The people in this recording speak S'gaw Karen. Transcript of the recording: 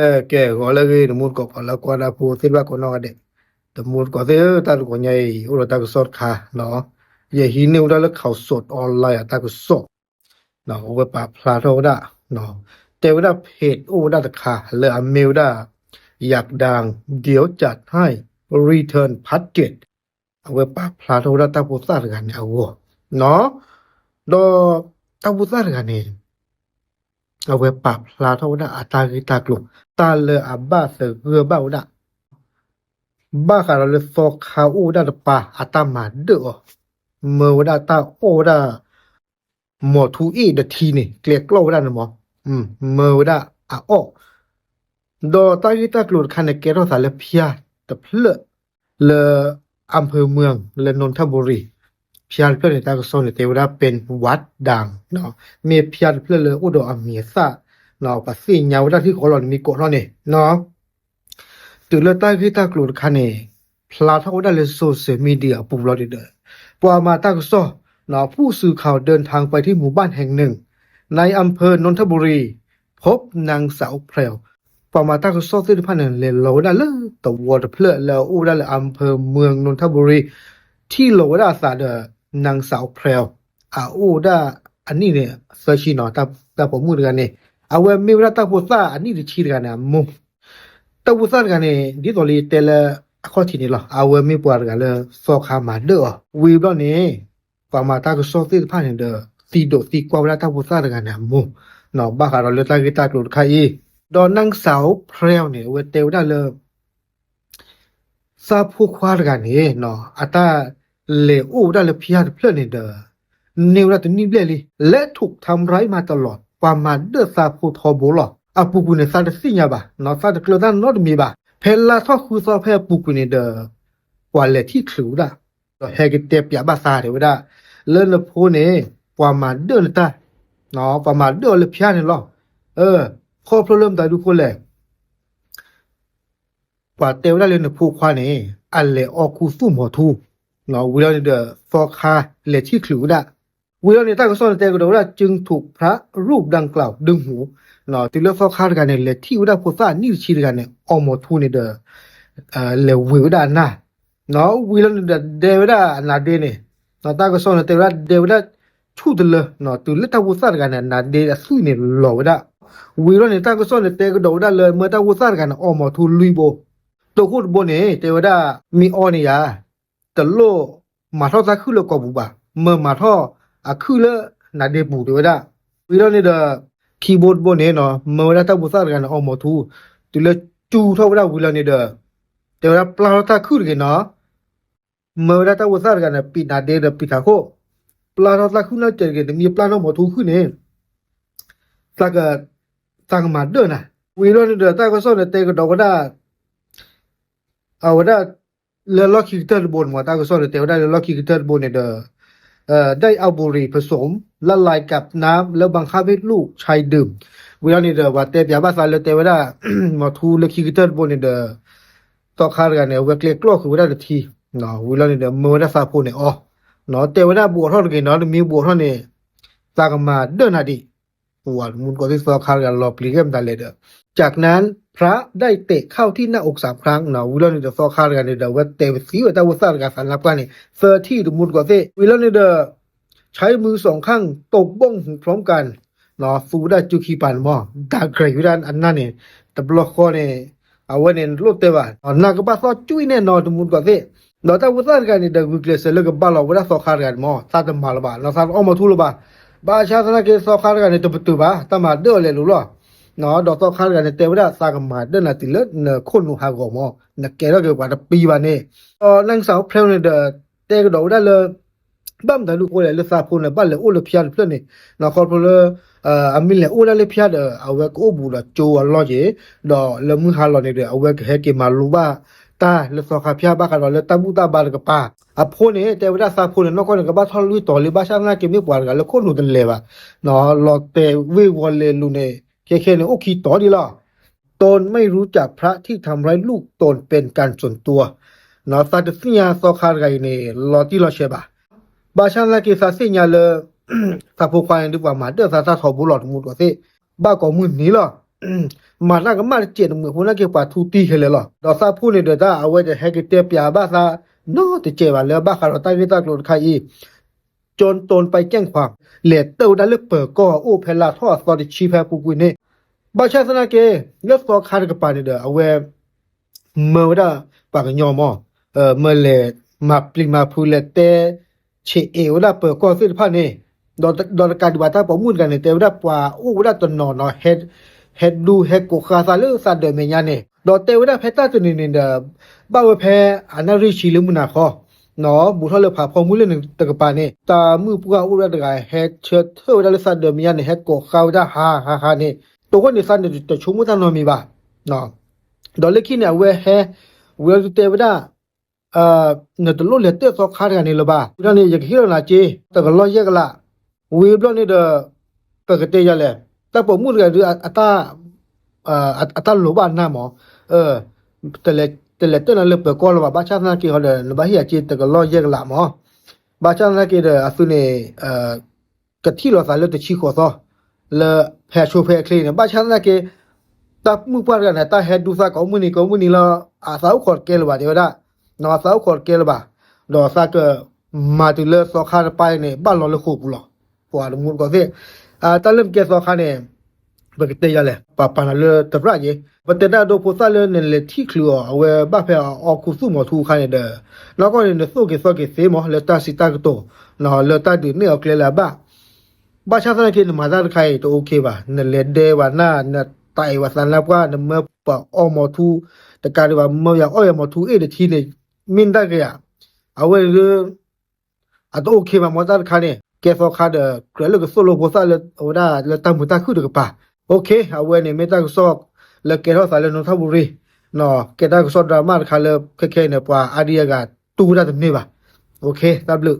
ကဲ ဂီၤလၢအဂ့ၤ တမူတကိး ပှၤလၢကွၢ်တၢ်ဖိသ့ၣ်တဖၣ်ကိးနီၢ်ဂၤဒဲး, တမူတကိးသ့ၣ်ဧၢ, တၢ်တဂီၤညါအံၤ အိၣ်ဒီးတၢ်ကစီၣ်တခါနီၤ, ယဟံးန့ၢ်ဝဲဒၣ်လၢ ข่าวสดออนไลน์ အတၢ်ကစီၣ် အဝဲပာ်ဖျါထီၣ်ဝဲဒၣ်, တဲဝဲဒၣ် เพจ အိၣ်ဝဲဒၣ်တခါ လၢအမ့ၢ်ဝဲဒၣ် อยากดัง เดี๋ยวจัดให้ Return Part เจ็ด အဝဲပာ်ဖျါထီၣ်ဝဲဒၣ်တၢ်ဖိသၣ်တဂၤန့ၣ်အဂီၢ်, ဒီးတၢ်ဖိသၣ်တဂၤန့ၣ် အဝဲပာ်ဖျါထီၣ်ဝဲဒၣ်အတၢ်ဂ့ၢ်တၢ်ကျိၤ တၢ်လၢအဘၣ်သဂၢၢ်ဘၣ်ဝဲဒၣ် ဘၣ်ဃးဒီးလၢသီခါအိၣ်ဝဲဒၣ်တပၤ အတၢ်မၤဒၢၣ်အီၤ, မၢဝဲဒၣ်တၢ်အီၣ်ဝဲဒၣ် မီၤထူအ့ၣ်ဒီးထံန့ၣ် ကျဲကျီၢ်ဝဲဒၣ်န့ၣ်မး, မၢဝဲဒၣ်အအီၣ်, ဒီးတၢ်ဂ့ၢ်တၢ်ကျိၤတခါန့ၣ် ကဲထီၣ်သးလၢဖၠါတဖျၢၣ် လၢ อำเภอเมือง လၢ นนทบุรี, ဖၠါတဖျၢၣ်န့ၣ် တၢ်ကစီၣ်န့ၣ် တဲဝဲဒၣ် เป็นวัดดัง မ့ၢ်ဖၠါတဖျၢၣ်လၢအိၣ်ဒီးအမံၤအသၣ်, ပှၤသ့ၣ်ညါဝဲဒၣ်ထံၣ်ဃီလီၤန့ၣ် မ့ၢ်ကိးထီၣ်န့ၣ် တုၤလၢတၢ်ဂ့ၢ်တၢ်ကျိၤတခါန့ၣ် ဖျါထီၣ်ဝဲဒၣ်လၢ social media အပူၤလီၤန့ၣ်ဒီး ပှၤမၤတၢ်ကစီၣ် ผู้สื่อข่าวเดินทางไปที่หมู่บ้านแห่งหนึ่ง ในอำเภอนนทบุรี พบนางสาวแพรว ပှၤမၤတၢ်ကစီၣ်သ့ၣ်တဖၣ်န့ၣ် လဲၤလီၤဝဲဒၣ်လၢသဝီတဖျၢၣ်လၢအအိၣ်ဝဲဒၣ်လၢ อำเภอเมืองนนทบุรี ထံၣ်လီၤဝဲဒၣ်အသးဒီး นางสาวแพรว အအိၣ်ဝဲဒၣ်အနံၣ်န့ၣ် သၢဆံနီၤ, တၢ်ပိာ်မုၣ်တဂၤန့ၣ် အဝဲမ့ၢ်ဝဲဒၣ်တၢ်ဖိသၣ်အနံၣ်တဆံတဂၤန့ၣ်အမိၢ်, တၢ်ဖိသၣ်တဂၤန့ၣ် ဒ်သိးလၢယတဲလၢအခီၣ်ထံးန့ၣ်လီၤ, အဝဲမ့ၢ်ပှၤတဂၤလၢသီခါမၤဒၢၣ်အီၤ, ဝံၤဘျီန့ၣ် ပှၤမၤတၢ်ကစီၣ်သ့ၣ်တဖၣ်န့ၣ်ဒီး သံဒိးသံကွၢ်ဝဲဒၣ်တၢ်ဖိသၣ်တဂၤန့ၣ်အမိၢ်, ဘၣ်ဃးဒီးလၢတၢ်ဂ့ၢ်တၢ်ကျိၤတခါအံၤ, ဒီး นางสาวแพรว န့ၣ် အဝဲတဲဝဲဒၣ်လၢ သးဖိခွါတဂၤန့ၣ် အတၢ်လဲၤအိၣ်ဝဲဒၣ်လၢဖၠါတဖျၢၣ်န့ၣ်ဒီး န့ၢ်ဝဲဒၣ်တနံၣ်ဘျဲၣ်လံ, และถูกทำร้ายมาตลอด ပှၤမၤဒၢၣ်သးဖိထီဘိလီၤ, အပူၤကွံာ်န့ၣ် သးတသ့ၣ်ညါဘၣ်, သးတကျၢၤတၢ်နီတမံၤဘၣ်, ဖဲလါထီၣ်ဃုသီဖဲအပူၤကွံာ်န့ၣ်ဒီး ပှၤလဲၤထံၣ်ချုးဝဲဒၣ်, ဒီးဟဲကတဲပၠးဘၣ်သးတဲဝဲဒၣ်, လၢနဖိန့ၣ် ပှၤမၤဒၢၣ်နတၢ်, ပှၤမၤဒၢၣ်အီၤလၢဖၠါန့ၣ်လီၤ, ခီဖျိလၢမတၤဒုဃိလဲၣ် ပှၤတဲဝဲဒၣ်လၢနဖိခွါန့ၣ် အလဲၤအီၣ်ခူသူၣ်မီၤထူ, ဝံၤလီၤန့ၣ်ဒီး သီခါလဲၤထံၣ်ချုးဝဲဒၣ်, ဝံၤလီၤန့ၣ် တၢ်ကစီၣ်န့ၣ်တဲကဒီးဝဲဒၣ် จึงถูกพระรูปดังกล่าวดึงหู, တုၤလၢသီခါတဂၤန့ၣ် လဲၤထံၣ်ဝဲဒၣ်ဖိသၣ်အနံၣ်တဆံတဂၤန့ၣ် အီမီၤထူန့ၣ်ဒီး လဲၤဝ့ၤဝဲဒၣ်အနၢ်, ဝံၤလီၤန့ၣ်ဒီးဒဲဝဲဒၣ်အနါဒ့န့ၣ်, တၢ်ကစီၣ်န့ၣ်တဲဝဲဒၣ်ဒဲဝဲဒၣ်ဆူၣ်တလၢ, တုၤလၢတၢ်ဖိသၣ်တဂၤန့ၣ် အနါဒ့အသွံၣ်န့ၣ်လီၤဝဲဒၣ်, ဝံၤလီၤန့ၣ် တၢ်ကစီၣ်န့ၣ်တဲကဒီးဝဲဒၣ်လၢ မၢတၢ်ဖိသၣ်တဂၤန့ၣ် အီမီၤထူလွံၢ်ဘိ, တိခိၣ်တဘိန့ၣ် တဲဝဲဒၣ် မ့ၢ်အီန့ၣ်ယၤ တလိၣ်မၤထီၣ်တၢ်ခုၣ်လၢကိာ်ပူၤဘၣ်, မၢမၤထီၣ်အခုၣ်လၢနါဒ့ပူၤတဲဝဲဒၣ်, ဝံၤလီၤန့ၣ်ဒီး ခံဘိတဘိန့ၣ်နီၤ မၢဝဲဒၣ်တၢ်ဖိသၣ်တဂၤန့ၣ် အီမီၤထူ, တုၤလၢစူထီၣ်ဝဲဒၣ်ဝံၤလီၤန့ၣ်ဒီး တဲဝဲဒၣ်ပျၢ်ထီၣ်တၢ်ခုၣ်တဂ့ၤနီၤ, မၢဝဲဒၣ်တၢ်ဖိသၣ်တဂၤန့ၣ် ပံးနါဒ့ဒီးပံးထးခိၣ်, ပျၢ်ထီၣ်တၢ်ခုၣ်နီတစဲးတဂ့ၤ, နမ့ၢ်ပျၢ်ထီၣ်မီၤထူခုၣ်န့ၣ် သးကမၤဒၢၣ်နၤ, ဝံၤလီၤန့ၣ်ဒီး တၢ်ကစီၣ်န့ၣ်တဲကဒီးဝဲဒၣ် အဝဲဒၣ် လၢလီၢ်ခံကတၢၢ်တဘိန့ၣ်မး တၢ်ကစီၣ်န့ၣ်တဲဝဲဒၣ်လၢလီၢ်ခံကတၢၢ်တဘိန့ၣ်ဒီး ได้เอาบุหรี่ผสมละลายกับน้ำแล้วบังคับให้ลูกชายดื่ม, ဝံၤလီၤန့ၣ်ဒီး ပှၤတဲပၠးဘၣ်သးလၢတဲဝဲဒၣ် မီၤထူလၢခံကတၢၢ်တဘိန့ၣ်ဒီး သီခါတဂၤန့ၣ် အဝဲကျဲကျီၢ်ဃုာ်ဝဲဒၣ်တထံ, ဝံၤလီၤန့ၣ်ဒီး မၢဝဲဒၣ်သးဖိန့ၣ်အီၤ, တဲဝဲဒၣ်ဘူးအီၤထီၣ်တဂ့ၤနီၤ, နမ့ၢ်ဘူးအီၤထီၣ်န့ၣ် သးကမၤဒၢၣ်နၤဒံး, ပှၤမူတကိးသ့ၣ်သီခါတဂၤလီၤပျံၤဂ့ၤမတၤလဲၣ်ဒီး จากนั้นพระได้เตะเข้าที่หน้าอกสามครั้งနီၤ, ဝံၤလီၤန့ၣ်ဒီးသီခါတဂၤန့ၣ်ဒီး အဝဲတဲပသံဝဲတၢ်ဖိသၣ်တဂၤသးနါပှၢ်န့ၣ် သၢထံၣ်တမူတကိးသ့ၣ်, ဝံၤလီၤန့ၣ်ဒီး ใช้มือสองข้างตบบ้องหูพร้อมกันနီၤ, သူဝဲဒၣ်စုခံပၤန့ၣ်မး ဒၣ်ကြဲးဝဲဒၣ်အနၢ်န့ၣ် တဘျီဃီန့ၣ် အဝဲန့ၣ်လိၣ်တဲဘၣ်, နကဘၣ်သီၣ်ကွံာ်နဲၣ်နီၤ တမူတကိးသ့ၣ်, ဒီးတၢ်ဖိသၣ်တဂၤန့ၣ်ဒီး ဂုာ်ကျဲးစၢးလၢကဘၣ်လီၤဝဲဒၣ်သီခါတဂၤန့ၣ်မး သးတမၤလၢၤဘၣ်နီၤ, သးတအီမီၤထူလၢၤဘၣ်, ဘၣ်ဆၣ်သနာ်က့သီခါတဂၤန့ၣ် တပတုာ်ဘၣ် တၢ်မၤဒၢၣ်အီၤလဲၤလိၤလီၤ, ဒီးသီခါတဂၤန့ၣ် တဲဝဲဒၣ်သးကမၤဒၢၣ်နၤတုၤလၢနခိၣ်နူာ်ဟးဂီၤမး နကဲထီၣ်က့ၤပှၤတပံၤဘၣ်န့ၣ်, ဒီး นางสาวแพรว န့ၣ်ဒီး တဲကဒီးဝဲဒၣ်လၢ ဘၣ်မတၤဒုးဃိလဲၣ် လၢသးဖိန့ၣ် ဘၣ်လဲၤအိၣ်လၢဖၠါတဖျၢၣ်န့ၣ် ခီဖျိလၢ အမ့ၢ်လဲၤအိၣ်ဒၣ်လၢဖၠါဒီး အဝဲကအိၣ်ဘူးဒီးကၠိအလီၢ်က့ၤ, ဒီးလၢမုၢ်ဟါလီၤန့ၣ်ဒီး အဝဲကဟဲက့ၤမၤလိဘၣ်တၢ်လၢသီခါဖၠါ ဘၣ်ဃးဒီးလၢတၢ်ဘူၣ်တၢ်ဘါတကပၤ, အဖိန့ၣ် တဲဝဲဒၣ်သးဖိန့ၣ် နီၢ်ကီၢ်န့ၣ် ကဘၣ်ထီၣ်လွံၢ်တီၤလံ ဘၣ်ဆၣ်သနာ်က့မ့ၢ်ပှၤတဂၤလၢခိၣ်နူာ်တလဲၤဘၣ်, လီၤတဲာ်ဝ့ၢ်ဝီၤလဲၤလူၤန့ၣ် ခဲခဲန့ၣ် အိၣ်ခံတီၤဒံးလီၤ. ตนไม่รู้จักพระที่ทำร้ายลูกตนเป็นการส่วนตัว သးတသ့ၣ်ညါသီခါတဂၤအံၤန့ၣ် လီၤတံၢ်လီၤဆဲးဘၣ်. ဘၣ်ဆၣ်သနာ်က့သးသ့ၣ်ညါလၢ သးဖိခွါန့ၣ်ဒုးပှၤမၤဒၢၣ်သးတၢ်ထီဘိလီၤ တမူတကိးသ့ၣ် ဘၣ်ကိးမုၢ်နံၤလီၤ. မၤတၢ်ကမၣ်တစဲးတမှဲၤဖိနာ်က့ ပှၤထူတံၢ်ခဲလၢာ်လီၤ. ဒီးသးဖှိၣ်န့ၣ်ဒီး တၢ်အဝဲတဟဲက့ၤတဲပၠးဘၣ်သးနီတစဲးဘၣ် လၢဘၣ်ဃးဒီးတၢ်ဂ့ၢ်တၢ်ကျိၤတခါအံၤ ကၠီတိၢ်ပၢ်ကၠဲၣ်ခွါ လဲၤတၢၣ်ဝဲဒၣ်လၢပၢၤကီၢ်အအိၣ် ဖဲလါထီၣ်အသီတဆံ ဖဲအပူၤကွံာ်န့ၣ်, ဘၣ်ဆၣ်သနာ်က့ လၢသီခါတကပၤန့ၣ်ဒီး အဝဲ မၢဝဲဒၣ်ပှၤကညီမး, မၢလဲၤမၤပျံၤမၤဖုး လဲၤတဲဆံးအဲၣ်ဝဲဒၣ်ပၢၤကီၢ်သ့ၣ်တဖၣ်န့ၣ်, ဒီးတကးဒံးဘၣ် တၢ်ပိာ်မုၣ်တဂၤန့ၣ် တဲဝဲဒၣ်ပှၤအိၣ်ဝဲဒၣ်တနီၤနီၤ ဟဲဒူဟဲကိးဃာ်သးလၢသးဒၢးမဲာ်ညါန့ၣ်, ဒီးတဲဝဲဒၣ်ဖဲတၢ်တနံၤန့ၣ်ဒီး ဘၣ်ဝဲဖဲအနၣ်ရံၣ်ဆံလၢမုၢ်နၤခီ ဘူးထီၣ်လၢဖးဖီမုၢ်လၢန့ၣ်တကပၤန့ၣ် တၢ်မုၣ်ပှၢ်အိၣ်ဝဲဒၣ်တဂၤ ဟဲဆၢထၢၣ်ဝဲဒၣ်လၢသးဒၢးမဲာ်ညါန့ၣ် ဟဲကိးဃာ်ဝဲဒၣ်ဟးဟးဟးန့ၣ်, တဃိန့ၣ် သးန့ၣ်တဆိကမိၣ်တၢ်နီတမံၤဘၣ်. ဒီးလၢခံန့ၣ် အဝဲဟဲ ဝံၤလီၤဒုးတဲဝဲဒၣ် နတလိၣ်လဲၤတၢၣ်သီခါတဂၤန့ၣ်လၢၤဘၣ်. ဝံၤဒီးန့ၣ် ယကဟ့ၣ်လီၤနၤစ့ တကလီၢ်ယဲၢ်ကလး. ဝံၤဘျီန့ၣ်ဒီး ပကတဲယၤလဲၣ်, တၢ်ပိာ်မုၣ်တဂၤဒုး အတၢ်လိၤဘၣ်နၤမး, တလဲၤတၢၣ်နၤလၢပၢၤကီၢ်လၢၤဘၣ်. ဘၣ်ဆၣ်သနာ်က့ဟီဒီး နဘၣ်ဟ့ၣ်ယၤစ့ တကလီၢ်ယဲၢ်ကလးမး. ဘၣ်ဆၣ်သနာ်က့ဒီး အသုန့ၣ် ကထံၣ်လိာ်သးလၢတဆံဃိးသီ လၢဖဲအဆိဖဲအချ့န့ၣ်, ဘၣ်ဆၣ်သနာ်က့ တၢ်မုၣ်ပှၢ်တဂၤန့ၣ် တၢ်ဟဲဒူသးကိးမုၢ်နံၤကိးမုၢ်နံၤလီၤ. အသးအိၣ်ခိးတကဲလၢၤဘၣ် တဲဝဲဒၣ်, အသးအိၣ်ခိးတကဲလၢၤဘၣ်. ဒီးသးကမၤတုၤလၢသီခါတပၤအံၤန့ၣ် ဘၣ်လီၤလၢဃိာ်ပူၤလီၤ. ပှၤတမူတကိးသ့ၣ်, တၢ်လၢနကဲသီခါန့ၣ် ပကတဲယၤလဲၣ်, ပပာ်နၤလၢတရၣ်ယ့, ပတဲတၢ်ဒိဖိသၣ်လၢနလဲၤထံၣ်ချုးအီၤ အဝဲဘၣ်ဖဲအအီၣ်ခူသူၣ်မီၤထူအခါန့ၣ်ဒီး, နီၢ်ကီၢ်န့ၣ် နသိၣ်က့ၤသီက့ၤသ့မး လၢတၢ်စံးတၢ်ကတိၤ လၢတၢ်ဒုးနဲၣ်အီၤကျဲလၢအဘၣ်. ဘၣ်ဆၣ်သနာ်က့ နမၤတၢ်တခါအံၤ တအိၣ်ခ့ဘၣ်. နလဲၤဒဲးဘၣ်နၢ်, နတၢ်အဲၣ်ဘၣ်သးနါပှၢ်, နမၢပှၤအီၣ်မီၤထူ, တကးဒံးဘၣ် မၢယၤအီၣ်ယၤမီၤထူအ့ၣ်တထံန့ၣ် မ့ၢ်နတၢ်ဂ့ၤဧါ. အဝဲန့ၣ်ဒုး အတအိၣ်ခ့ဘၣ်မး တၢ်တခါန့ၣ် ကဲသီခါဒီး ကြၢးလၢကသိၣ်လိဖိသၣ်လၢအဝဲဒၣ်လၢတၢ်မုာ်တၢ်ခုၣ်တကပၤ. အိၣ်ခ့ အဝဲန့ၣ်မ့ၢ်တၢ်ကစီၣ်လၢကဲထီၣ်သးလၢနီၣ်ထၣ်ဘူရံ, ကဲတၢ်ကစီၣ်ဒြးမၣ်တခါလၢခဲခဲအံၤန့ၣ် ပှၤအါဒံအါဂၤတူၢ်ဝဲဒၣ်တန့ၢ်ဘၣ်. အိၣ်ခ့ တၢ်ဘျုး.